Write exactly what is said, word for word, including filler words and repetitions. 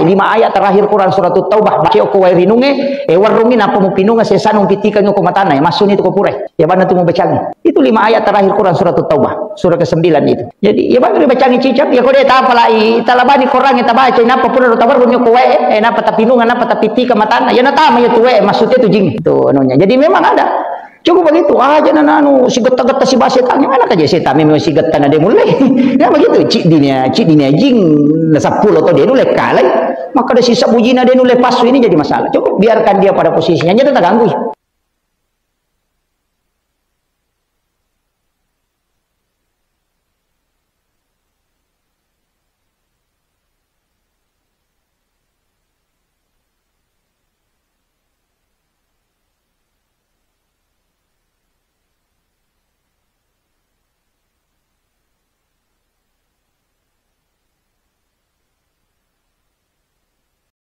Lima ayat terakhir Quran Surat Taubah, baca ko wae rinunge, eh, warungi napa mupinunga sesana mupitikangi ko matana, eh, masuni tu ko pura. Ya, bana tu mubacangi. Itu lima ayat terakhir Quran Surat Taubah, surah kesembilan itu. Jadi, ya, bana bacangi cicak, ya, kode tapalai, talabani Quran, tabaca, napa pura tawarungi ko wae, eh, napa tapinunga, napa tapitika matana, ya, natama ya tu wae, maksudnya tu jing. Tu anunya. Jadi, memang ada. Cukup begitu, aja na nanu, sigetta-getta si bahasa tangi, mana kaja setan memang sigetta na de mulle. Ya, begitu, cik dinia, cik dinia jing, na seppulo to de nulle kalai. Maka ada sisa bujina de nulle pasu, ini jadi masalah. Cukup biarkan dia pada posisinya, aja tak ganggu.